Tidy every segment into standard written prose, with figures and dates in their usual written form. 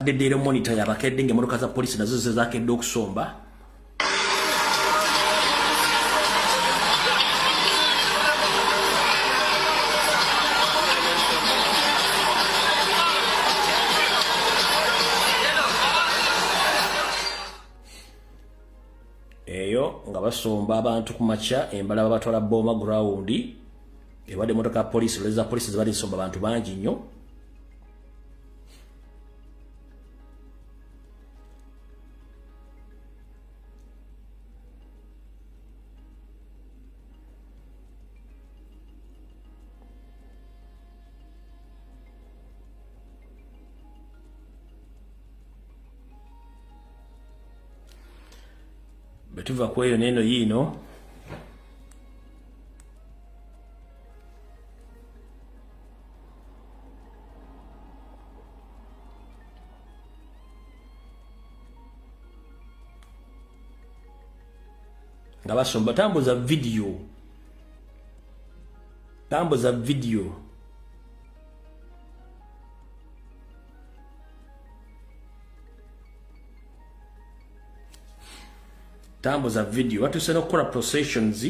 Daily Monitor yabakedde ng'emmotoka za poliisi nazo zezakedde okusomba. Eyo nga basomba abantu ku makya, embala babatwala Boma ground. Ebadde emmotoka ya poliisi, lole za poliisi zibadde zisomba abantu bangi nnyo. Bwe tuva ku eyo n'eno yiino nga basomba, tambuza vidiyo, tambuza vidiyo. Tambuza vidiyo. Batuuse n'okukola processions,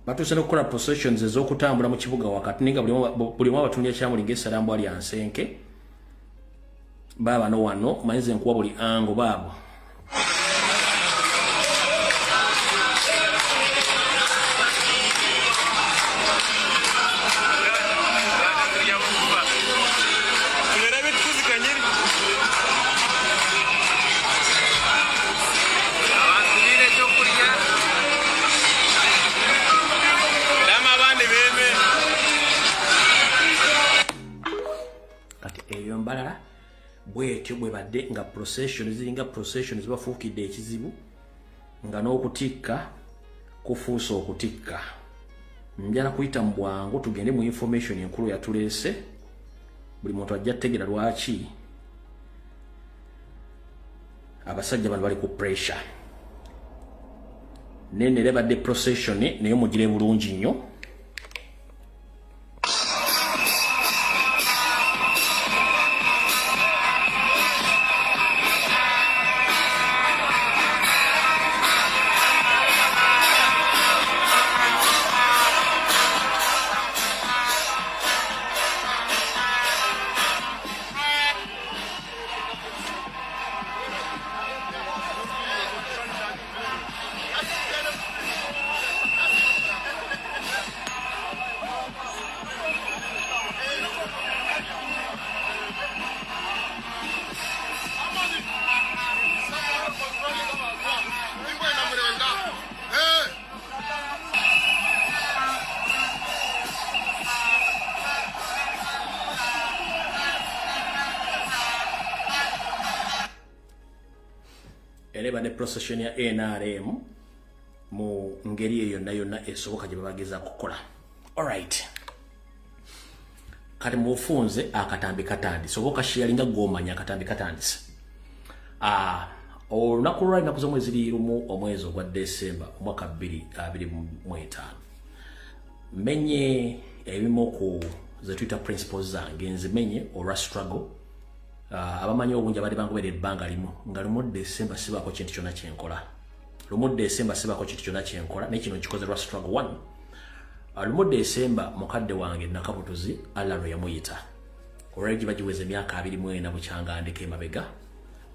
batuuse n'okukola processions ez'okutambula mu kibuga wakati, naye nga buli omu abatundira kyamuli ng'essalambwa lya nsenke. Baabano wano manyize nkuwa buli ango baabo. Kati eyo mbalala bwetyo bwebadde nga procession ziringa procession zibafuukidde ekizibu, nga n'okutikka kufuuse okutikka. Njala kuyita mu bwangu tugende mu information enkulu yatuleese. Buli muntu ajja kutegeera lwaki abasajja bano bali ku pressure. Nene era ebadde procession, naye mugire bulungi nnyo. Era ebadde procession ya NRM mu ngeri eyo yonna yonna esoboka gye babageza kukola. Alright, kati mubufunze akatambi katandise, oba okasharinga gwomanya akatambi katandise. Olunaku lwa ennaku z'omwezi ziri 1 omwezi ogwa Desemba omwaka 2025. Menye ebimu ku ze tuyita principles zange, nzimenye olwa struggle. Abamanyi obungi abadde bangobera ebbanga limu nga 1 Desemba sibaako kintu kyonna kyenkola. 1 Desemba sibaako kintu kyonna kyenkola, naye kino nkikoze lwa struggle. One, 1 Desemba mukadde wange Nakabutuzi Allah lwe yamuyita, olwali giba giweza emyaka 24 bukyanga ndeka emabega.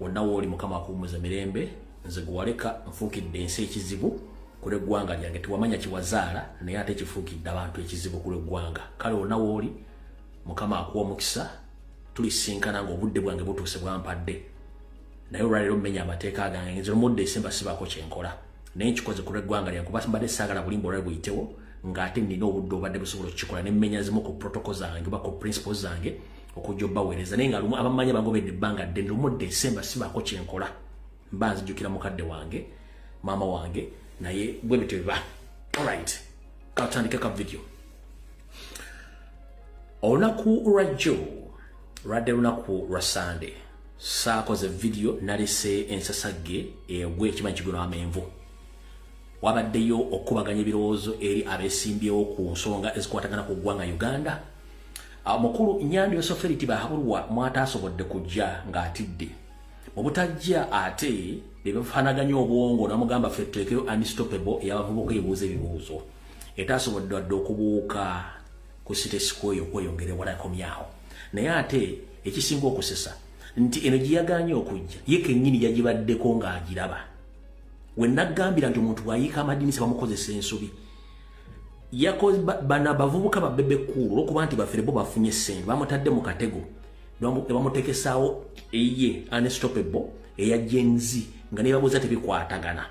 Wonna wooli Mukama akuwummuza mirembe. Nze gwewaleka nfuukidde ensi ekizibu ku lw'eggwanga lyange. Tiwamanya kiwazaala, naye ate kifuukidde abantu ekizibu ku lw'eggwanga. Kale wonna wooli Mukama akuwa omukisa, tulisinkana ng'obudde bwange butuuse bwampadde. Naye olwaleero mmenya amateeka gange, nze 1 Desemba sibaako kyenkola, naye nkikoze ku lw'eggwanga lyange, kuba mbadde saagala bulimba olwali buyitewo ng'ate nnina obudde obadde busobola okukikola, ne mmenya zimu ku protocol zange oba ku principles zange okujja obbaweereza. Naye nga lumu abamanyi abangobedde ebbanga ddene, 1 Desemba sibaako kyenkola, mba nzijukira mukadde wange, maama wange, naye bwe bityo biba. Alright, katandike ka video. Olunaku lwajjo lwadde lunaku lwa Sande, saakoze video, nalese ensasagge egwe ekimanyi kiguno amenvu. Wabaddeyo okukubaganya ebirowoozo eri abeesimbyewo ku nsonga ezikwatagana ku ggwanga Uganda. Mukulu Nyandi Yosoferi Tibahaburwa mwatasobodde kujja ng'atidde. Mu butajja ate be bafaanaganya obwongo n'amugamba ffe tuteekeyo unstoppable ey'abavubuka ebuuza ebibuuzo. Etaasobodde wadde okubuuka ku City Square okweyongera ewala komyawo. Naye ate ekisinga okusesa nti eno gye yagaanye okujja ye kennyini yagibaddeko ng'agiraba. We naggambira nti omuntu bw'ayiika amadinisa bamukozesa ensobi. Bano abavubuka ba Bebe Cool olw'okuba nti bafere bo bafunye ssente bamutadde mu katego ne bamutekesaawo eye unstoppable eya Gen Z nga nebabuuza tebikwatagana,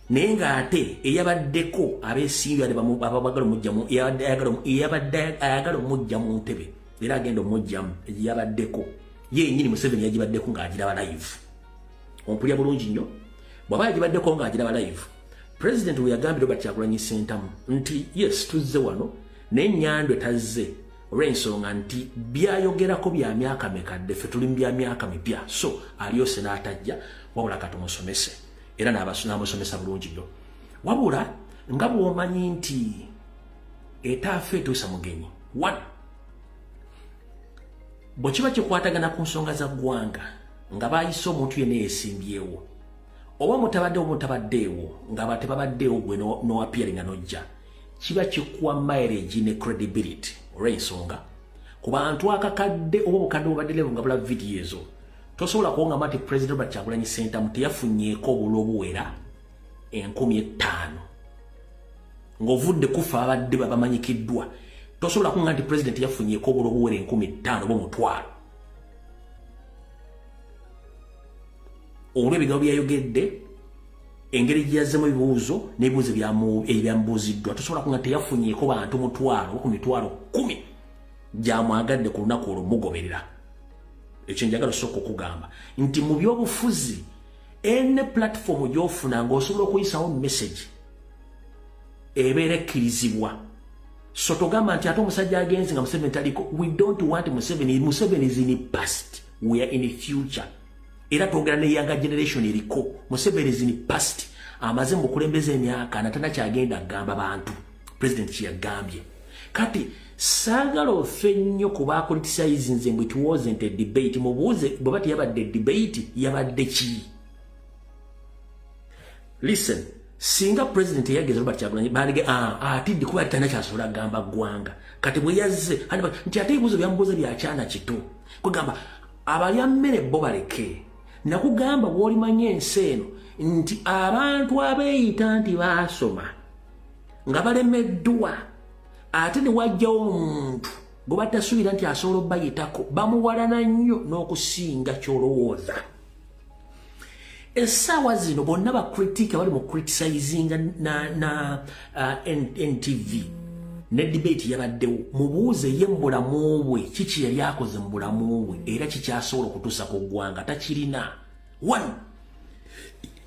naye ng'ate eyabaddeko abeesimbye abagala omugjamu, eyabadde ayagala omujja mu ntebe era agenda omugjamu, yabaddeko ye yennyini Museveni yagibaddeko ng'agiraba live. Ompulya bulungi nnyo, bw'aba yagibaddeko ng'agiraba live, President we yagambye Robert Kyagulanyi Ssentamu nti yes, tuzze wano, naye Nyandwe tazze olw'ensonga nti byayogerako bya myaka mikadde, ffe tuli mu bya myaka mipya. So alyose n'atajja, wabula katumusomese era n'amusomesa bulungi nnyo. Wabula nga bw'omanyi nti etaafa etuusa mugenyi, one, bwe kiba kikwatagana ku nsonga za ggwanga nga bayise omuntu yenna yeesimbyewo, oba mutabadde oba mutabaddeewo, nga tebabaddeewo, gwe noappearinga nojja, kiba kikuwa mileage ne credibility olw'ensonga ku bantu akakadde oba obukadde obubadde levo nga bula vidiyo ezo. Tosobola kuwongamba nti President Robert Kyagulanyi Ssentamu teyafunyeeko obulwa obuwera 5000 ng'ovudde kufa abadde bamanyikiddwa. Tosobola kuŋŋa nti president yafunyeeko obulwa obuwera 5000 oba 500,000 olw'ebigambo byayogedde, engeri gye yazzemu ebibuuzo n'ebibuuzo ebyamubuuziddwa. Tosobola kuŋŋa teyafunyeeko bantu 500 oba ku 100,000 gyamwagadde ku lunaku olwo mugoberera. Ekyo njagala osooka okugamba nti mu byobufuzi ene platform gy'ofuna ng'osobola okuyisawo message ebeera ekkirizibwa. So togamba nti ate omusajja agenze nga Museveni taliko. We don't want Museveni. Museveni is in the past, we are in the future. Era twogera ne younger generation eriko. Museveni is in the past, amaze mu bukulembeze emyaka natana kyagenda agamba bantu president kyeyagambye. Kati saagala ofe nnyo kuba criticizing nze, it wasn't a debate. Mubuuze bweba teyabadde debate, yabadde ki? Listen, singa president yageza Robert Kyagulanyi bandige atidde kuba talina kyasobola kugamba ggwanga. Kati bwe yazze nti ate ebibuuzo byamubuuza byakyana kito, kwegamba abalya mmere bo baleke. Nakugamba bw'olimanya ensi eno nti abantu abeeyita nti baasoma nga balemeddwa, ate ne wajjawo omuntu gwe batasuubira nti asobola obbayitako, bamuwalana nnyo n'okusinga ky'olowooza. Essaawa zino bonna ba critic abali mu criticizinga na NTV ne debate yabaddewo, mubuuze ye mu bulamu bwe kiki yali akoze mu bulamu bwe era kikyasobola okutuusa ku ggwanga. Takirina. One,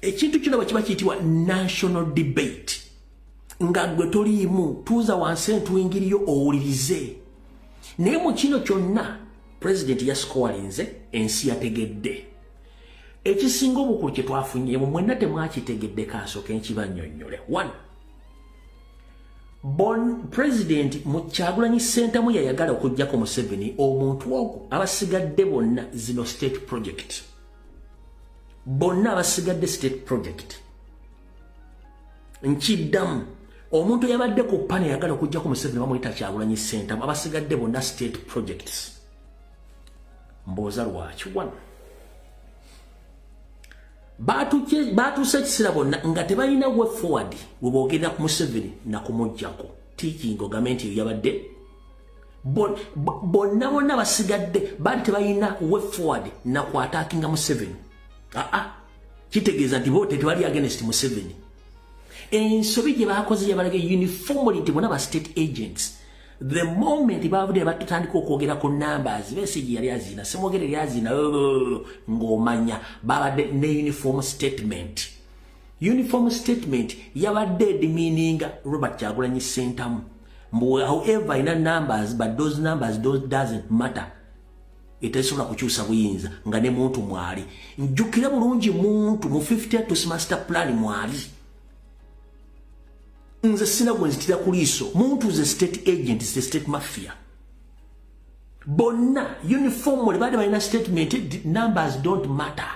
ekintu kino bwe kiba kiyitibwa national debate nga gwe toliimu, tuuza wansi entuyingiriyo owulirize. Naye mu kino kyonna president yasikowalinze ensi yategedde. Ekisinga obukulu kye twafunyemu mwenna temwakitegedde, kansooke nkibannyonnyole. One, bon president mu Kyagulanyi Ssentamu yayagala okuggyako Museveni, omuntu ogwo abasigadde bonna zino state project, bonna abasigadde state project. Nkiddamu, omuntu eyabadde ku panel yagala okuggyako Museveni bamuyita Kyagulanyi Ssentamu, abasigadde bonna state projects. Mbooza lwaki? One, batuuse ekiseera bonna nga tebalina way forward we boogerera ku Museveni nakumuggyako tiikingo gavumenti eyo yabadde bonna bonna basigadde baali tebalina way forward nakwattackinga Museveni. Aa, kitegeeza nti bo tebali against Museveni. Ensobi gye bakoze yabalaga uniformly nti bonna ba state agents. The moment bavudde batutandika okwogera ku numbers, Besigye yali azina, Semwogere yali azina, ng'omanya babadde ne uniform statement. Uniform statement yabadde demeaninga Robert Kyagulanyi Ssentamu mbu however ina numbers, but those numbers doesn't matter, etesobola kukyusa buyinza. Nga ne muntu mwali, njjukire bulungi, muntu mu 52 master plan mwali. Nze sina gwe nzitira ku liiso. Muntu ze state agent, ze state mafia. Bonna uniform badde balina statement, numbers don't matter.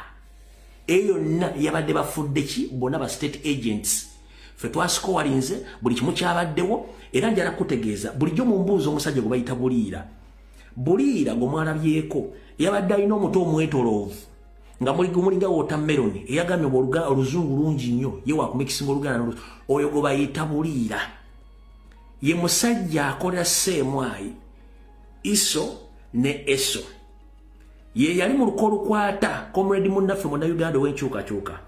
Eyo yonna yabadde bafudde ki? Bonna ba state agents. Fe twasikowalinze buli kimu kyabaddewo. Era njala kutegeeza, bulijjo mu mbuuzi, omusajja gwe bayita Buliira, Buliira gwe mwalabyeko, yabadde alina omuto omwetoloovu nga mulinga watermelon, eyagambye oluzungu lungi nnyo, ye wakumikisinga Oluganda. Oyo gwe bayita Buliira ye musajja akolera seemwayi ISO ne ESO. Ye yali mu luko olukwata comrade munnaffe Munnayuganda ow'enkyukakyuka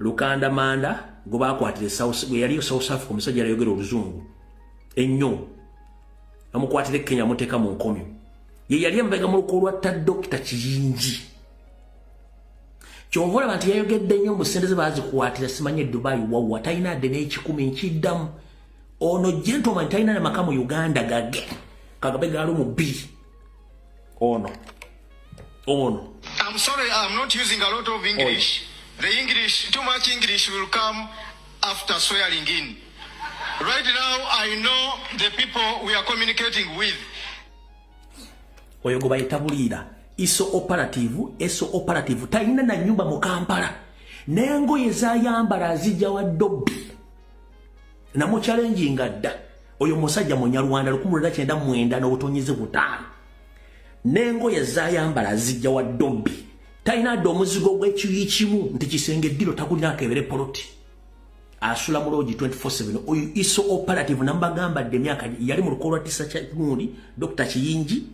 Lukanda Manda, gwe bakwatira, gwe yali South Africa. Omusajja yayogera oluzungu ennyo, bamukwatira e Kenya, muteeka mu nkomyo. Ye yali emabega mu luko olwatta Dokita Kiyingi. Kyova olaba nti yayogedde nnyo mu ssente ze bazikwatira, simanyi e Dubai wawa, talina adde n'ekikumi. Nkiddamu, ono gentleman talina namaka mu Uganda gage kagabe gaali mu bbiri. Ono ono I'm sorry, I'm not using a lot of English. The English, too much English will come after swearing in. Right now, I know the people we are communicating with. Oyo gwe bayita Buliira, ISO operative, ESO operative, talina na nyumba mu Kampala, n'engoye zayambala azijja wa dobbi. Namukyalenjinga dda. Oyo musajja Munyarwanda, 1995. N'engoye zayambala azijja wa dobbi. Talina dde omuzigo gw'ekiyi kimu nti kisenge eddiro, tagulina akebere poloti, asula mu lodge 24/7. Oyo ISO operative, nambagamba dde emyaka yali mu luko lwa tisa kyagundi Dr Kiyingi,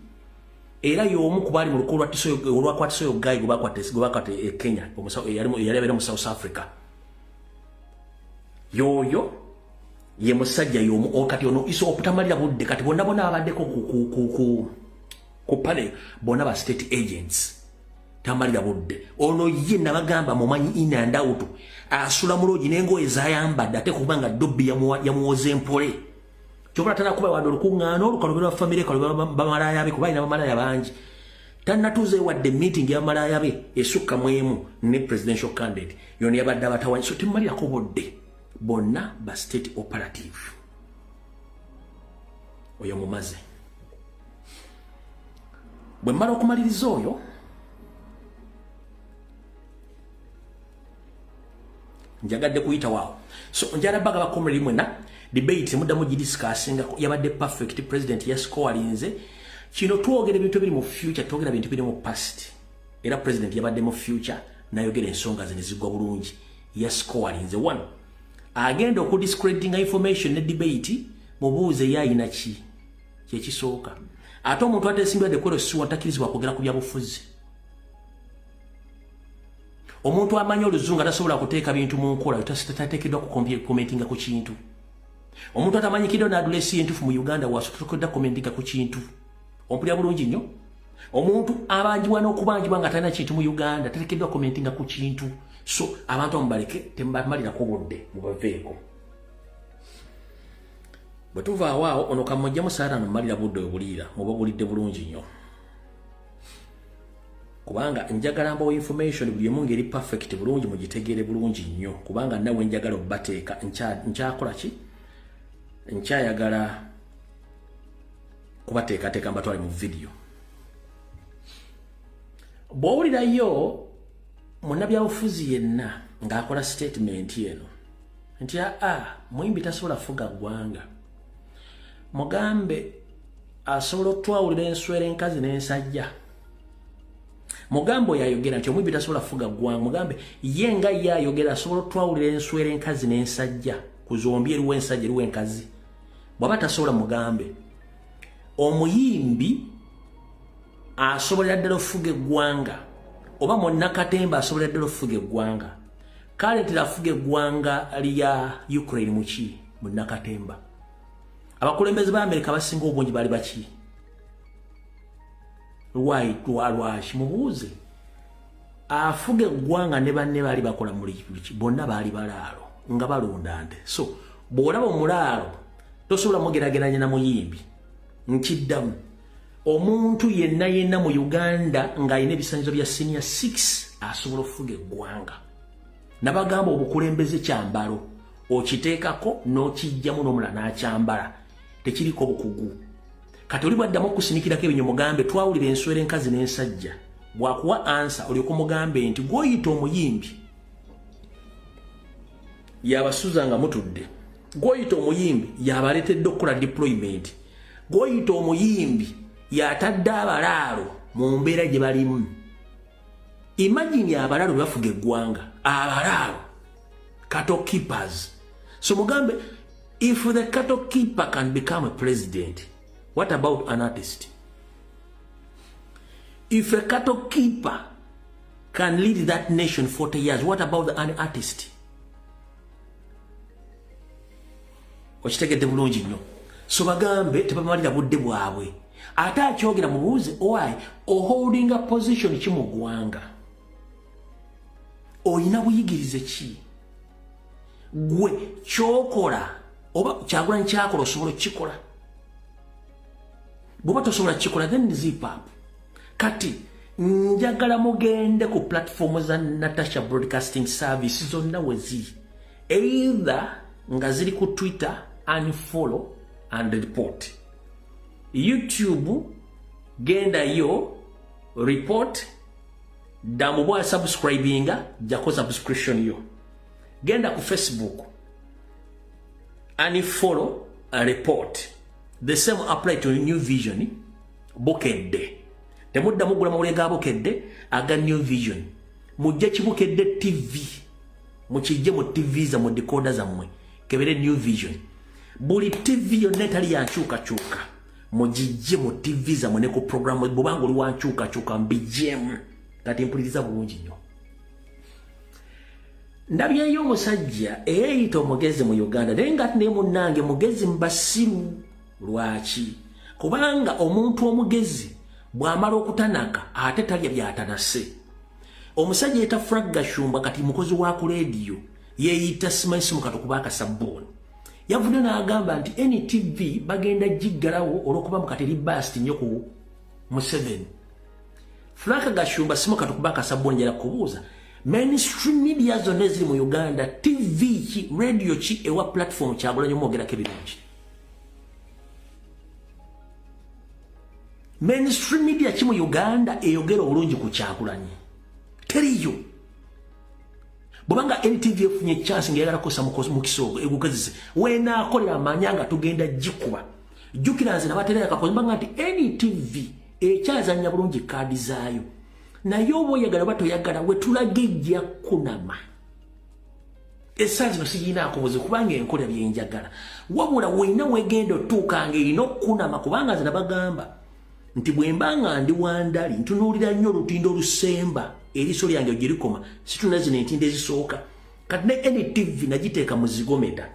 era y'omu ku baali mu luko olwakwatisa oyo guy gwe bakwata e Kenya, yali abeera mu South Africa. Yoyo ye musajja y'omu. Kati ono ISO okutamalira budde. Kati bonna bonna abaddeko ku panel, bonna ba state agents. Tamalira budde. Ono ye nabagamba mumanyi in and out, asula mu lodge n'engoye zayambadde, ate kubanga dobbi yamuwoza empole. Kyobula tanakuba wadde olukuŋŋaana olukalobe lwa famire, kalobe bamalaya be, kuba alina bamalaya bangi. Tannatuuze wadde meeting y'abamalaya be esukka mu emu ne presidential candidate. Yono yabadde abatawanyi. So temumalirako budde, bonna ba state operative. Oyo mumaze. Bwe mmala okumaliriza oyo, njagadde kuyita waawo. So njala baga ba comrade mwena, debate muddamu gidiscussinga, yabadde perfect. President yascorinze kino. Twogera ebintu ebiri mu future, twogera bintu biri mu past. Era president yabadde mu future, nayogera ensonga ze nezigwa bulungi. Yascorinze one agenda okudiscreditinga information ne debate, mubuuze ye ayina ki. Kyekisooka. Ate omuntu atesimbadde kwero siwa takkirizibwa kwogera ku byabufuzi. Omuntu amanyi oluzungu atasobola kuteeka bintu mu nkola tateekeddwa kucommentinga ku kintu. Omuntu atamanyikiddwa n'address entuufu mu Uganda wasotokedda commentinga ku kintu. Ompulira bulungi nnyo? Omuntu abanjibwa n'okubanjibwa nga talina kintu mu Uganda tateekeddwa commentinga ku kintu. So abantu amubaleke, temubamalirako budde, mubaveeko. Bwe tuvaawo awo, ono kamujjemu saara nomumalira budde. Obuliira muba bulidde bulungi nnyo, kubanga njagala mbawo information buli emu ngeri perfect bulungi, mugitegeere bulungi nnyo, kubanga nawe njagala obbateeka. Nkyakola ki? Nkyayagala kubateekateeka mbatwale mu video. Bw'owulirayo munnabyabufuzi yenna ng'akola statement eno nti aa, muyimbi tasobola fuga ggwanga, mugambe asobola otwawulira enswera enkazi n'ensajja. Mugambe oyo ayogera nti omuyimbi tasobola fuga ggwanga, mugambe ye nga ye ayogera asobola otwawulira enswera enkazi n'ensajja, ku zombi eriwo ensajja, eriwo enkazi. Bw'aba tasobola, mugambe omuyimbi asobolera ddala ofuga eggwanga, oba munnakatemba asobolera ddala ofuga eggwanga. Kale terafuga eggwanga lya Ukraine muki? Munnakatemba. Abakulembeze ba Amerika basinga obungi baali baki? Lwaki mubuuze afuga eggwanga ne banne baali bakola muli bonna baali balaalo nga balunda nte. So bw'olaba omulaalo tosobola mugerageranya na muyimbi. Nkiddamu, omuntu yenna yenna mu Uganda ng'alina ebisanyizo bya senior 6 asobola okufuga eggwanga. Nabagamba, obukulembeze kyambalo, okiteekako n'okijjamu n'omulala n'akyambala, tekiriko bukugu. Kati oli bwaddamu okusinikirako ebinyo, mugambe twawulira enswera enkazi n'ensajja. Bwakuwa answer, olyoka omugambe nti gwoyita omuyimbi yabasuza nga mutudde, gwoyita omuyimbi yabaleetedde okukola deployment, gwoyita omuyimbi yatadde abalaalo mu mbeera gye balimu. Imagine abalaalo bwe bafuga eggwanga, abalaalo, cattle keepers. So mugambe, if the cattle keeper can become a president, what about an artist? If a cattle keeper can lead that nation 40 years, what about an artist? Okitegedde bulungi nnyo. So bagambe tebamalira budde bwabwe. Ate akyogera mubuuze, owai oholdinga position ki mu ggwanga? Oyina buyigirize ki? Gwe kyokola oba Kyagulanyi kyakola osobola okukikola? Bw'oba tosobola kukikola, then zip up. Kati njagala mugende ku platform za Natasha Broadcasting Service zonna we ziri, either nga ziri ku Twitter, unfollow and report, YouTube gendayo report, ddamu bwa subscribinga, jako subscription yo, genda ku Facebook, unfollow, report. The same apply to New Vision, Bukedde. Temuddamu gula mawulire ga Bukedde, aga New Vision. Mujje kibukedde TV, mukijje mu TV zammwe, decoder zammwe, kebere New Vision. Buli TV yonna etali yankyukakyuka mugijje mu TV zammwe ne ku programu. Bwobanga oli wankyukakyuka, mbijjemu. Kati mpuliriza bulungi nnyo. Ndabyeyo omusajja eyeeyita omugezi mu Uganda, naye nga naye munnange mugezi mubasiru. Lwaki? Kubanga omuntu omugezi bw'amala okutanaka ate talya byatanase. Omusajja yeta Frank Gashumba, kati mukozi wa ku leediyo, yeeyita simanyi simu kati okuba akasabbuuni. Yavudde n'agamba nti NTV bagenda giggalawo olw'okuba mukati eri biased nnyo ku Museveni. Frank Gashumba, simu kati okuba akasabbuuni, njala kubuuza, mainstream media zonna eziri mu Uganda, TV ki, radio ki ewa platform Kyagulanyi omwogerako ebirungi? Mainstream media ki mu Uganda eyogera obulungi ku Kyagulanyi? Teriyo. Bwebanga NTV efunye chance ng'eyagala kukosa mukisa ogwo egugezese, weenaakolera amanya nga tugenda gikuba. Jjukira nze nabaterera akakozi mbanga nti NTV ekyazannya bulungi kaadi zaayo, naye oba oyagala oba toyagala, wetulaga ejja kunama. Essaawa zino siginaako buzibu kubanga enkola byenjagala, wabula weina wegenda otuuka nga erina okukunama, kubanga nze nabagamba nti bwe mba nga ndi wandali ntunuulira nnyo olutindo olusemba eriiso lyange gye likoma, situna zino entindo ezisooka. Kati ne NTV nagiteeka mu zigomeda,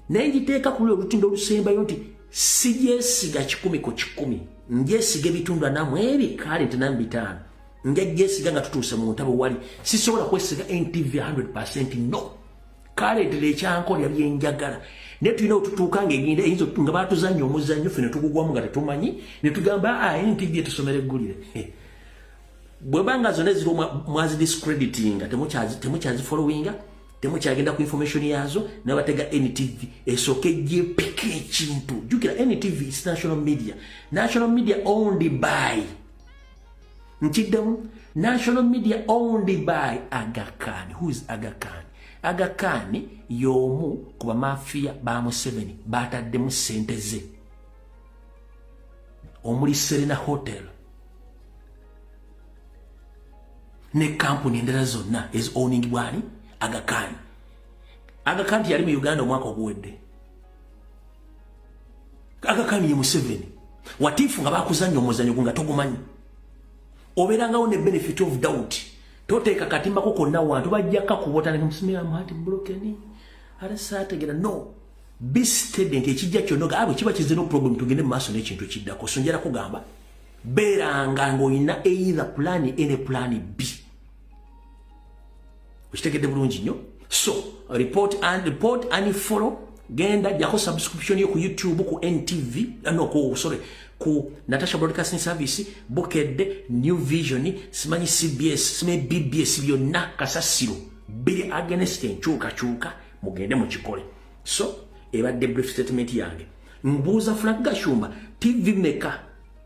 naye ngiteeka ku luli olutindo olusembayo nti sigyesiga 100%, ngyesiga ebitundu 43, kale nti 45 nja gyesiga nga tutuuse mu ntabo wali. Sisobola kwesiga NTV 100%, no. Kaleetera ekyankolera byenjagala, naye tulina otutuuka ngaegenda eyinza nga batuzannya omuzannyo, ffe ne tugugwamu nga tetumanyi, ne tugamba ah, NTV etusomera eggulire. Bwebanga zonna eziriwo mwazidiscreditinga, temukyazifollowinga, temukyagenda ku information yazo, nabatega NTV esooke gyepika ekintu. Jjukira NTV is national media, national media owned by, nkiddemu, national media owned by Aga Khan. Who is Aga Khan? Aga Khan y'omu ku bamafiya ba Museveni bataddemu ssente ze, omuli Serena Hotel ne kampuni endala zonna ezi owning bwani? Aga Khan. Aga Khan yali mu Uganda omwaka oguwedde. Aga Khan ye Museveni. Watifu nga bakuzannya omuzannyo nga togumanyi, obeerangawo ne benefit of doubt, toteeka katimbako konna wantu bajja kakubota nemusimiramu heartbroken, ate saategera. No, be steady nti ekijja kyonna ga bwe kiba kize, no problem, tugende mu maaso n'ekintu ekiddako. So njala kugamba, beeranga ng'olina either plan A ne plan B. Okitegedde bulungi nnyo. So report and report and follow. Genda jako subscription yo ku YouTube, ku NTV, no, ku, sorry, ku Natasha Broadcasting Service, Bukedde, New Vision, simanyi CBS, simanyi BBS, byonna kasasiro biri against enkyukakyuka, mugende mukikole. So ebadde brief statement yange. Mbuuza Frank Gashumba, TV meka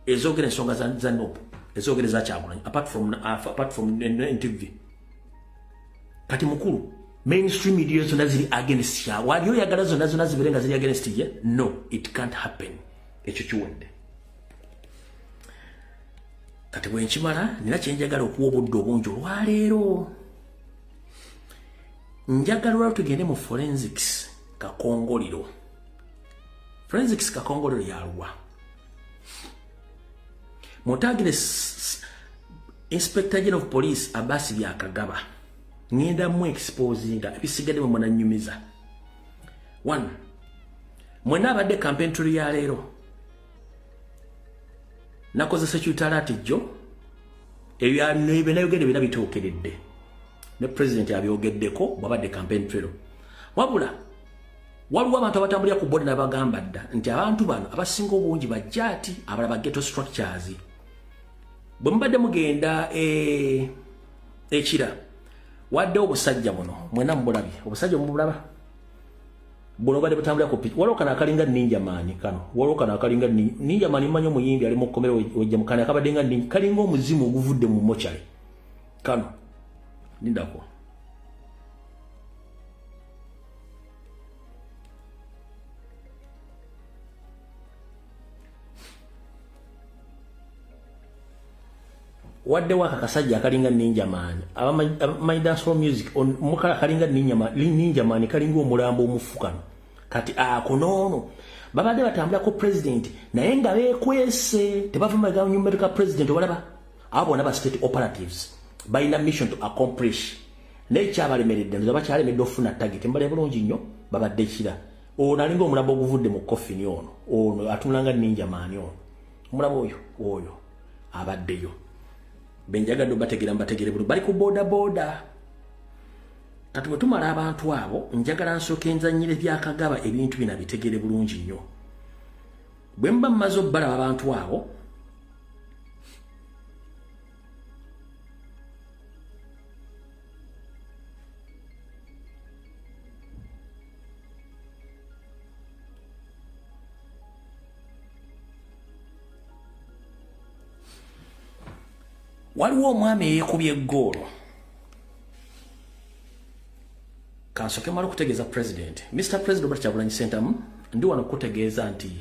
ezogera ensonga za NUP, ezogera za Kyagulanyi, apart from NTV? Kati mukulu, mainstream media zonna ziri against ya wali oyagala zonna zonna zibeere nga ziri against ye? No, it can't happen. Ekyo kiwedde. Kati bwenkimala, nina kyenjagala okuwa obudde obungi olwaleero. Njagala olwalo tugende mu forensics kakongoliro. Forensics kakongoliro yaluwa? Mutagire Inspector General of Police Abasi Byakagaba. Ngenda mu exposinga, ebisigadde mwe munanyumiza. One, mwena abadde campaign trail ya leero, nakoze security alert jjo. Ebyo nayogedde bina bituukiridde, ne president abyogeddeko bwabadde campaign trail. Wabula waliwo abantu abatambulira ku boda, nabagamba dda nti abantu bano abasinga obungi bajjaati, abalala ba ghetto structures. Bwe mubadde mugenda ekira, wadde obusajja buno mwena mubulabye. Obusajja mubulaba buno badde butambulira ku piki. Waliwo kano akalinga Ninja Man kano, waliwo kano akalinga Ninja Man. Mmanyi omuyimbi ali mu kkomero wejja mukano, akabadde nga kalinga omuzimu oguvudde mu mochale kano. Lindako. Wadde waka kasajja akalinga Ninja Man. Abamanyi dancehall music, mukala kalinga Ninja Man, Ninja Man kalinga omulambo omufu kano. Kati ako noono babadde batambulako president, naye nga beekwese, tebava manyumba ka president. Obalaba abo bonna ba state operatives, balina mission to accomplish, naye kyabalemeredde ndoza bakyalemedde okufuna target. Mbale bulungi nnyo, babadde kira ono alinga omulambo oguvudde mu coffin ono, ono atunula nga Ninja Man ono, omulaba oyo, oyo abaddeyo. Benjagadde obategera, mbategere bulu bali ku boda boda. Kati bwe tumala abantu abo, njagala nsooke nzannyire Byakagaba, ebintu bino bitegere bulungi nnyo. Bwe mba mmaze obbalaba abantu abo, waliwo omwami eyeekubye eggoolo. Kansooke mala okutegeeza president. Mr President Robert Kyagulanyi Ssentamu, ndi wano okutegeeza nti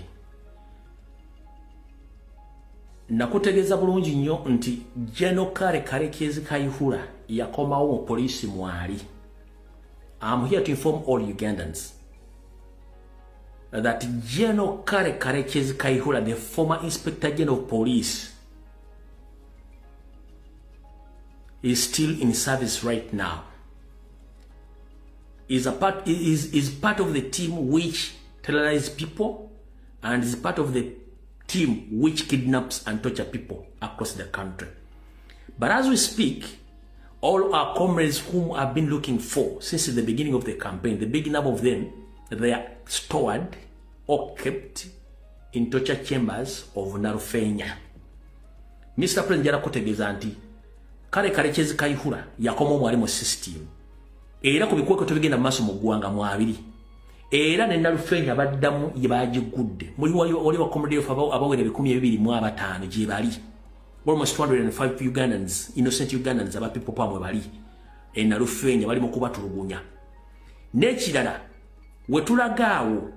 nakutegeeza bulungi nnyo nti General Kale Karekezi Kayihura yakomawo mu poliisi mwali. I'm here to inform all Ugandans that General Kale Karekezi Kayihura, the former Inspector General of Police, is still in service right now. Is part of the team which terrorizes people and is part of the team which kidnaps and torture people across the country. But as we speak, all our comrades whom I've been looking for since the beginning of the campaign, the big number of them, they are stored or kept in torture chambers of Narufenya. Mr. President, njala kutegeeza nti Kale Karekezi Kayihura yakoma omwali mu system, era ku bikwekweto bigenda mu maaso mu ggwanga mwabiri, era ne Nalufenya baddamu gye bagigudde. Muli wali wa comrade of abawera 225 gye bali, almost 205 Ugandans, innocent Ugandans aba People Power bali e Nalufenya, bali mu kubatulugunya. N'ekirala, we tulaga awo,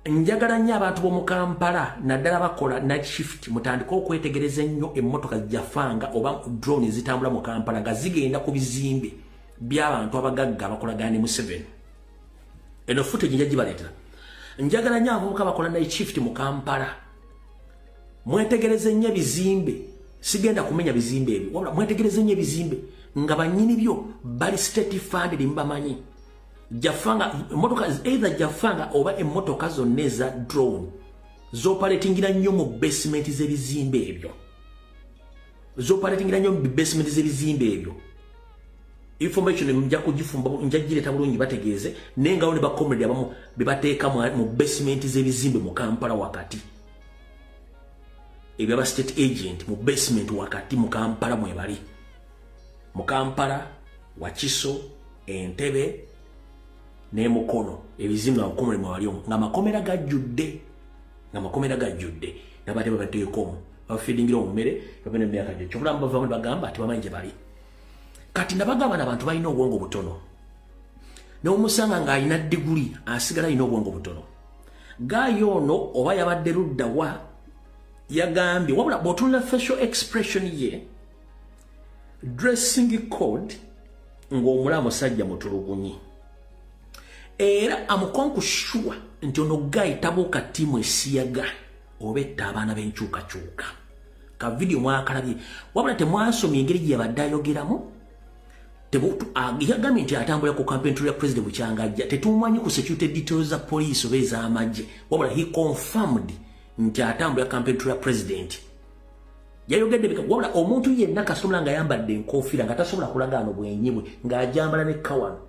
njagala nnyo abantu b'omu Kampala, naddala bakola night shift, mutandike okwetegereza ennyo emmotoka jafanga oba drone ezitambula mu Kampala nga zigenda ku bizimbe by'abantu abagagga abakolagana ne Museveni. Eno footage nja gibaleetera. Njagala nnyo abavubuka bakola night shift mu Kampala, mwetegereze nnyo ebizimbe. Sigenda kumenya bizimbe ebyo, wabula mwetegereze nnyo ebizimbe nga bannyini byo bali state funded, mbamanyi. Jafanga emmotoka, either jafanga oba emmotoka zonna eza drone zoperatingira nnyo mu basement z'ebizimbe ebyo, zoperatingira nnyo mu basement z'ebizimbe ebyo. Information nja kugifumba, nja gireeta bulungi bategeeze. Naye ngawo ne bacomrade abamu be bateeka mu basement z'ebizimbe mu Kampala wakati, ebyaba state agent mu basement wakati mu Kampala mwebali, mu Kampala, Wakiso, Entebe n'emukono, ebizimbe abakomole mwebali omwo nga amakomera gajjudde. Nga makomera gajjudde nabadde babateekoomu bafeedingira omummere babene emyaka gyo kyobulamu bavaamu ne bagamba tebamanyi gye bali. Kati nabagamba n'abantu balina obwongo butono, n'omusanga ng'alina diguli asigala alina obwongo butono. Guy ono oba yabadde ludda wa yagambye, wabula bw'otunula facial expression ye, dressing code, ng'omulaba musajja mutulugunyi, era amukonkushuwa nti ono guy tabuuka ttiimu esiyaga oba etta abaana b'enkyukakyuka. Ka vidiyo mwakalabye, wabula temwasomye engeri gye yabadde ayogeramu. Yagambye nti atambulira ku campaign trail ya president bukyangajja. Tetumanyi ku security details za police oba ez'amagye, wabula he confirmed nti atambulira campaign trail ya president. Yayogedde, wabula omuntu yenna kasomula nga ayambadde enkofiira nga tasobola kulagaano bwenyi bwe ng'ajambala ne kawano,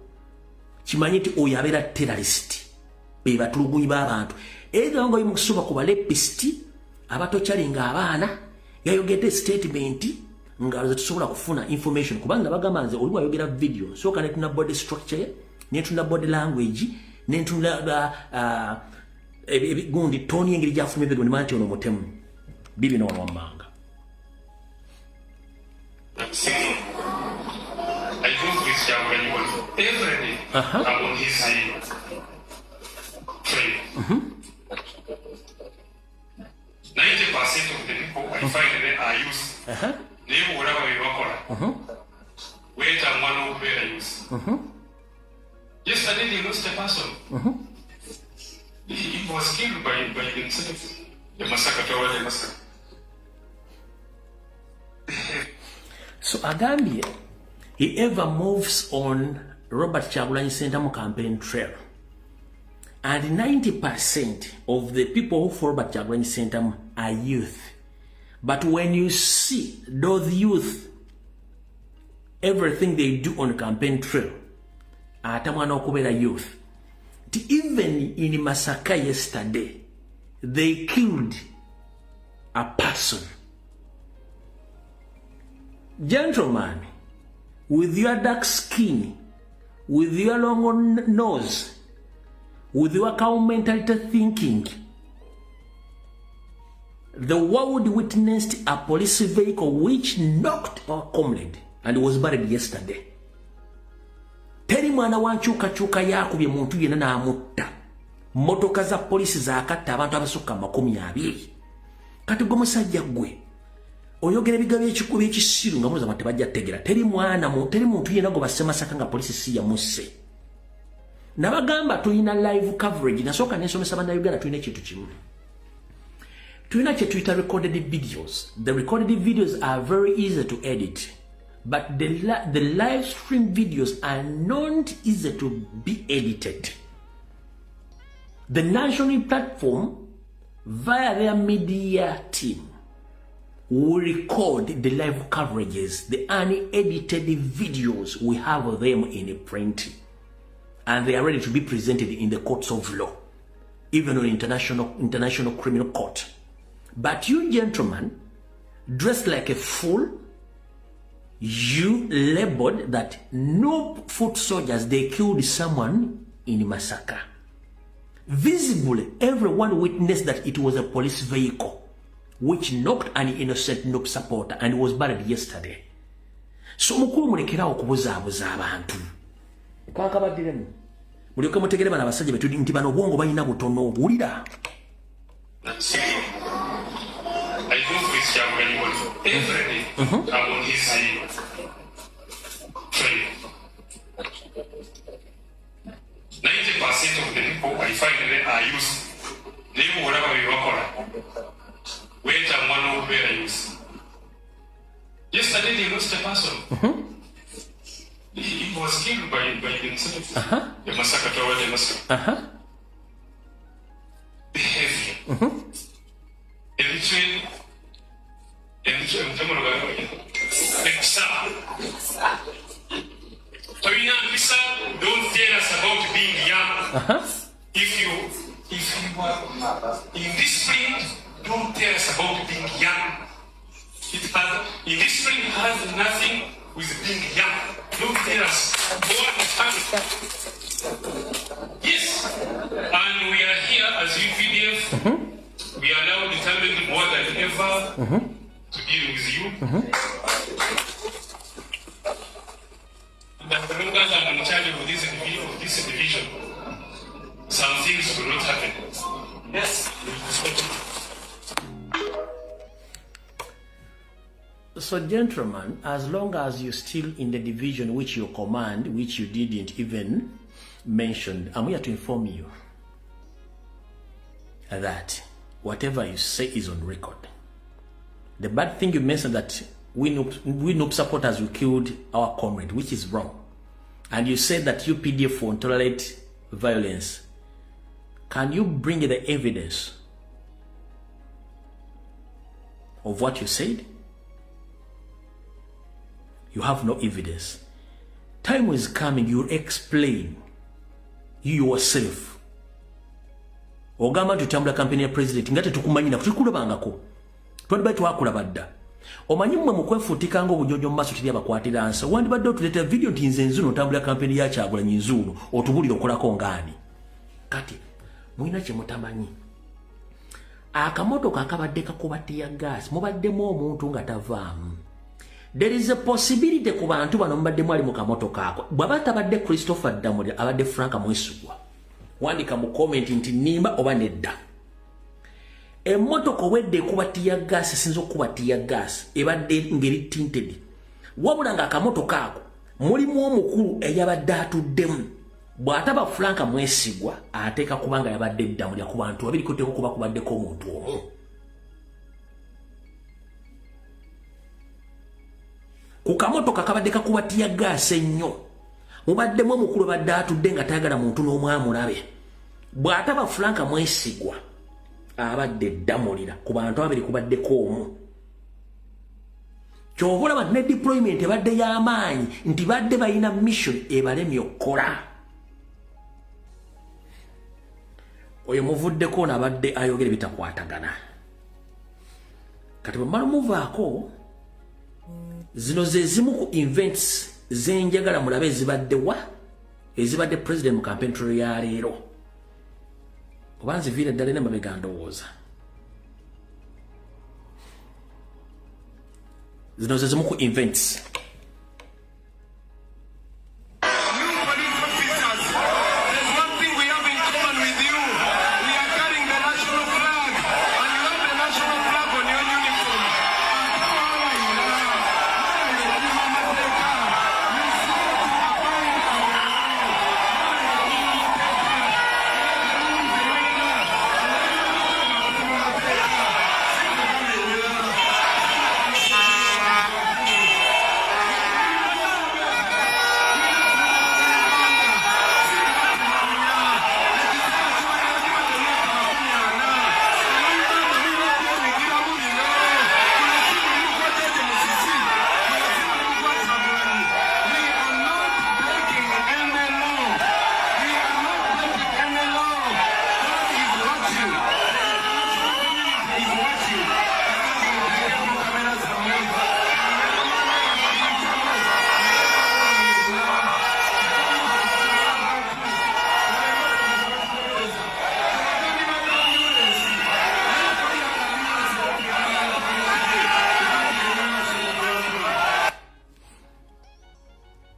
kimanyi nti oyo abeera terrorist, be batulugunyi b'abantu. Era nga oyo mukusoba ku ba rapist abatokyalinga abaana. Yayogedde statement nga nze tusobola kufuna information, kubanga bagamba nze oli wayogera video nsooka netuna body structure ye, netuna body language, netuna gundi tone, engeri gyafulumya ebigambo, nimanya nti ono mutemu. Bibino wano wammanga. I move with Kyagulanyi every day. I'm on his trail. 90% of the people I find there are youth. Naye bw'olaba bye bakola, weetamwa n'okubeera youth. Yesterday they lost a person. He was killed by themselves. E Masaka, twabadde e Masaka. So agambye he ever moves on Robert Kyagulanyi Ssentamu campaign trail, and 90% of the people who follow Robert Kyagulanyi Ssentamu are youth, but when you see those youth, everything they do on campaign trail, atamwana okubeera youth. Nti even in Masaka yesterday they killed a person. Gentleman, with your dark skin, with your long nose, with your cow mentality thinking, the world witnessed a police vehicle which knocked our comrade and was buried yesterday. Teri mwana wa nkyukakyuka yakubye muntu yenna n'amutta. Mmotoka za poliisi zaakatta abantu abasukka 20. Kati gwe musajja ggwe oyogera ebigambo ebyekisiru nga muloza tebajja kutegeera. Teri mwana, teri muntu yenna gwe basse Masaka nga poliisi si yamusse. Nabagamba tulina live coverage. Nasooka nensomesa Bannayuganda, tulina ekintu kimu, tulina kye tuyita recorded videos. The recorded videos are very easy to edit, but the live stream videos are not easy to be edited. The national platform via their media team will record the live coverages, the unedited videos. We have them in print and they are ready to be presented in the courts of law, even on international criminal court. But you gentlemen, dressed like a fool, you labeled that no foot soldiers, they killed someone in Masaka. Visibly, everyone witnessed that it was a police vehicle which knocked an innocent NUP supporter and was buried yesterday. So mukulu, mulekerawo okubuzaabuza abantu. Kakabaddiremu mulyoke mutegere bano abasajja betuli nti bano obwongo balina butono. Obuwulira. I move with Kyagulanyi every day. I'm on his trail. 90% of the people I find there are youth. Naye bw'olaba bye bakola, weetamwa n'okubeera youth. Yesterday they lost a person. He was killed by themselves. E Masaka, twabadde e Masaka. Behavior. Ebitwe empisa, tolina mpisa. Don't tell us about being young. If you are indisciplined, don't tell us about being young. It has indiscipline has nothing with being young. Don't tell us. Go and tell. Yes, and we are here as UPDF. than ever to deal with you. And as long as I'm in charge of this division, some things will not happen. Yes. So, gentlemen, as long as you're still in the division which you command, which you didn't even mention, I'm here to inform you that whatever you say is on record. The bad thing you mentioned that we NUP supporters who killed our comrade, which is wrong. And you said that UPDF won't tolerate violence. Can you bring the evidence of what you said? You have no evidence. Time is coming, you'll explain you yourself. Ogamba nti otambula campaign ya president nga tetukumanyi na tukulabangako. Twandibadde twakulaba dda. Omanyi mmwe mu kwefuutika ng'obunyonyo mu maaso teri abakwatira nsa. Wandibadde otuleetera video nti nze nzuno ntambula campaign ya Kyagulanyi nzuuno otubuulire okolako ng'ani. Kati mulina kye mutamanyi. Akamotoka akabadde kakuba tear gas mubaddemu omuntu nga tavaamu. There is a possibility ku bantu bano mubaddemu ali mu kamotoka ako. Bw'aba tabadde Christopher Damulira abadde Frank Mwesigwa. Wandika mu comment nti nimba oba nedda. Emmotoka obwedde ekuba tear gas esinza okuba tear gas ebadde ngeri tinted. Wabula ng'akamotoka ako mulimu omukulu eyabadde atuddemu. Bw'ataba Frank Mwesigwa ateeka kuba nga yabadde Damulira ku bantu babiri kuteeka kuba kubaddeko omuntu omu. Ku kamotoka kabadde kakuba tear gas ennyo. Mubaddemu omukulu abadde atudde nga tayagala muntu n'omu amulabe. Bw'ataba Frank Mwesigwa abadde Damulira ku bantu ababiri kubaddeko omu. Ky'ova olaba ne deployment ebadde y'amaanyi nti badde balina mission ebalemye okukola. Oyo muvuddeko ono abadde ayogera bitakwatagana. Kati bwe mmala muvaako, zino ze zimu ku events zenjagala mulabe ezibadde wa ezibadde president mu campaign trail ya leero. Oba nziviire ddala n'emabega ndowooza. Zino ze zimu ku events. You police officers, there's one thing we have in common with you. We are carrying the national flag, and you have the national flag on your uniform. We are not breaking any law. We are not breaking any law. God is watching. The international community is watching.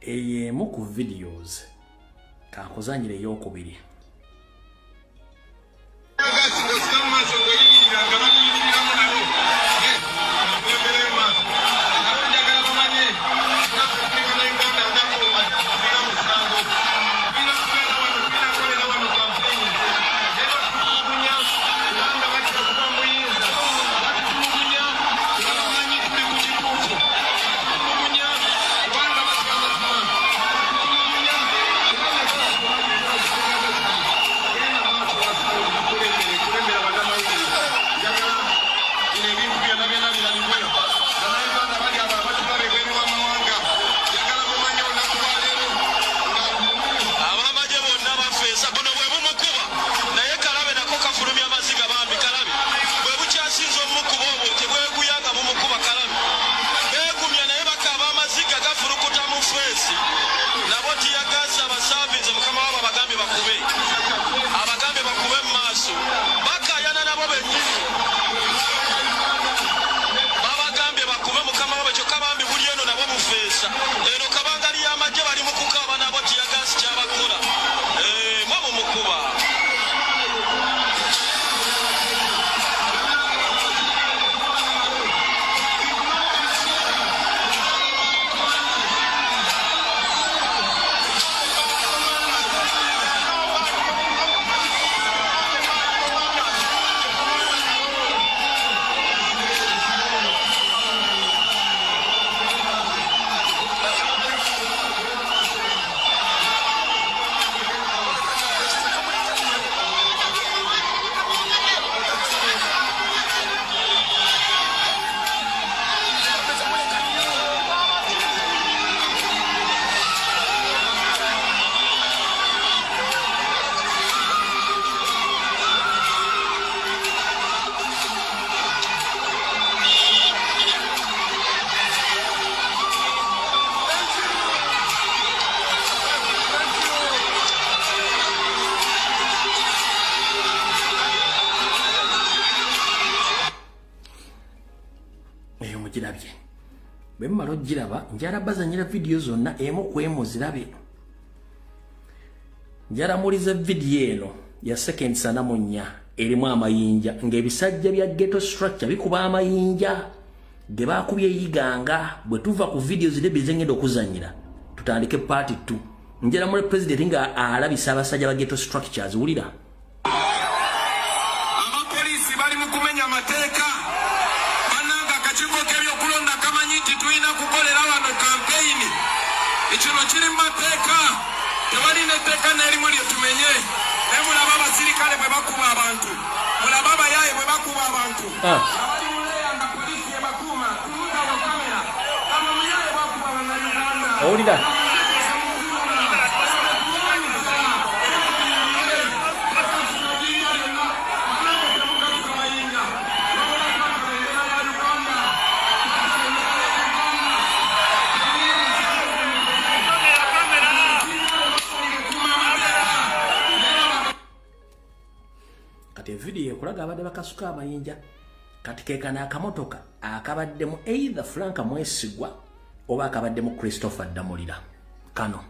Eyo emu ku videos kankuzanyire ey'okubiri. Gasi ng'osika mu maaso ng'oyimirira nga bamuyimiriramu nabo. Bakulembere mu maaso. Nabo njagala bamanye naffe tuli Bannayuganda nga bo atatulina musango. Tulina kubeera wano, tulina kukolera wano campaign. Naye batutulugunya kubanga batya okuba mu buyinza. Batutulugunya nga bamanyi tuli ku kituufu. Batutulugunya kubanga batya amazima. Batutulugunya kubanga Bwe mmala ogiraba, njala bazanyira vidiyo zonna emu ku emu zirabe. Njala mulize vidiyo eno ya seconds 44 erimu amayinja ng'ebisajja bya ghetto structure bikuba amayinja ge baakubye Iganga. Bwe tuva ku vidiyo ziri ebbiri zengenda okuzanyira, tutandike part 2. Njala mule president nga alabisa abasajja ba ghetto structures. Wulira. Abapoliisi bali mu kumenya amateeka. Bannange, akakiiko k'ebyokulonda kamanyi nti tulina kukolera wano kampeyini. Ekino kiri mu mateeka, tewali netteeka n'erimu lye tumenye. Naye mulabe abasirikale bwe bakuba abantu, mulabe abayaaye bwe bakuba abantu. Abali muleya nga poliisi ebakuuma tuludawo kamera abo muyaaye bakuba Bannayuganda. Owulira. Kati evidiyo ekulaga abadde bakasuka amayinja. Kati kekano akamotoka akabaddemu either Frank Mwesigwa oba akabaddemu Christopher Ddamulira kano.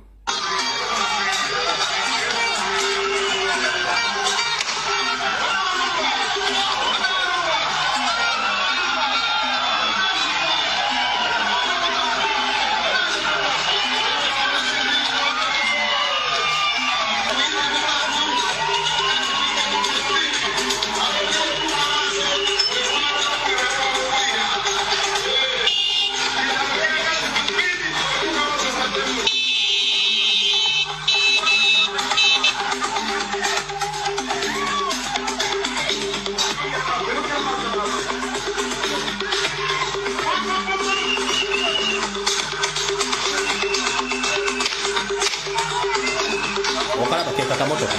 Okalaba keka kamotoka.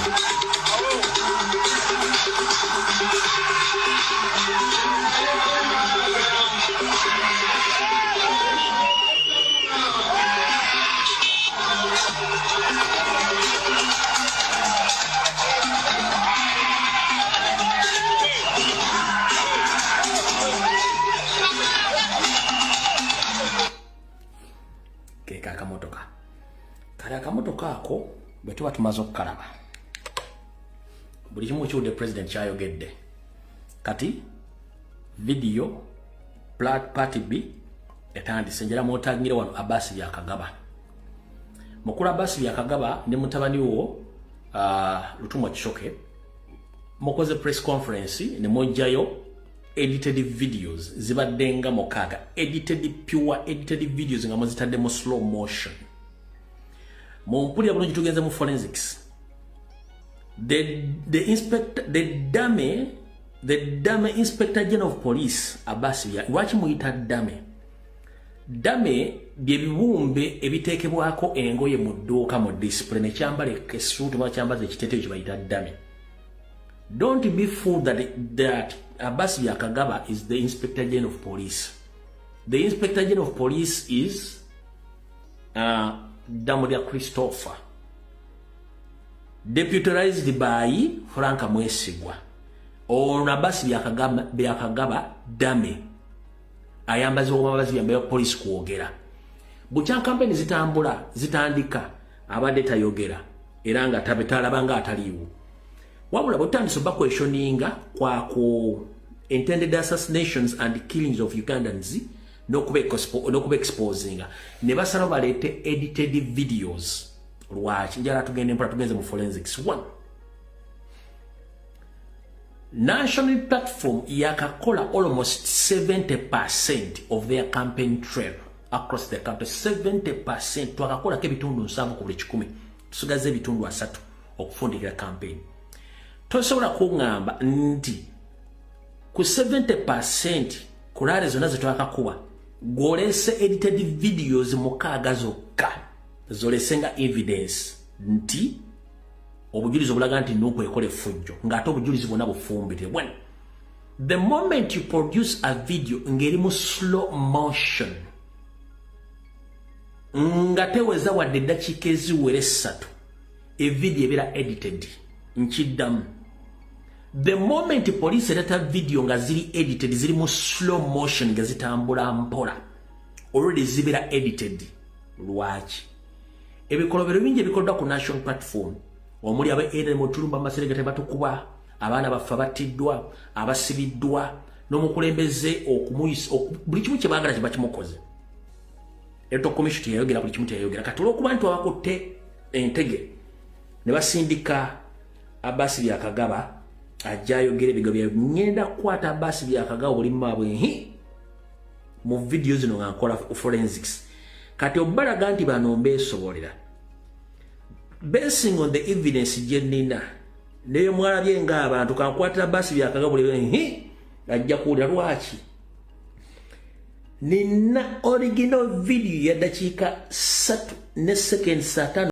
Keka akamotoka. Kale akamotoka ako bwe tuba tumaze okukalaba, buli kimu kiwudde president kyayogedde. Kati video part B etandise. Njala mwotagire wano Abasi Byakagaba, mukulu Abasi Byakagaba ne mutabani wo Lutumwa Kishoke, mukoze press conference ne mujjayo edited videos zibadde nga 6, edited, pure edited videos nga muzitadde mu slow motion. Mumpulira bulungi, tugenze mu forensics. The inspector, the dummy inspector general of police Abasi bya lwaki muyita dummy? Dummy bye bibumbe ebiteekebwako engoye mu dduuka mu display, nekyambala essuuti oba kyambaza ekiteeteeyi kye bayita dummy. Don't be fooled that Abasi Byakagaba is the inspector general of police. The inspector general of police is Ddamulira Christopher, deputized by Frank Mwesigwa. Ono Abasi Byakagaba dummy ayambazibwa omubazi yambaye police kwogera. Bukya kampeni zitambula zitandika, abadde tayogera era nga talaba nga ataliiwo. Wabula bwetutandise oba questioninga kwako intended assassinations and killings of Ugandans n'okuba exposinga, ne basala baleete edited videos. Lwaki? Njala tugende mpola, tugenze mu forensics. One, National Platform yakakola almost 70% of their campaign trail across the country. 70% twakakolako, ebitundu 70 ku buli 100. Tusigaze ebitundu 30 okufundikira campaign. Tosobola kuŋŋamba nti ku 70% ku rally zonna zetwakakuba gwolese edited videos 6 zokka zolese nga evidence nti obujulizi obulaga nti NUP ekola effujjo, ng'ate obujulizi bwonna bufumbire. When the moment you produce a video ng'eri mu slow motion nga teweza wadde eddakiika eziwera 3, evidiyo ebeera edited. Nkiddamu, the moment police ereta video nga ziri edited, ziri mu slow motion nga zitambula mpola, Already zibeera edited. Lwaki ebikolobero bingi ebikoleddwa ku national platform, omuli aba NRM tulumba amaserengeta, tebatukuba, abaana baffe abattiddwa, abasibiddwa, n'omukulembeze okumuyisa, buli kimu kyebaagala kye bakimukoze. Electoral Commission teyayogera, buli kimu teyayogera. Kati olwokuba nti wabakutte entege ne basindika Abasi Byakagaba ajja ayogera ebigo bya ngenda kukwata Abasi Byakagaba buli maabwe hi mu video zino nga nkola forensics. Kati obalaga nti bano mbeesobolera basing on the evidence gye nnina, naye mwalabye ng'abantu kankwatira Abasi Byakagaba buli hi ajja kuwulira. Lwaki nina original video ya dakiika 3 ne seconds 5?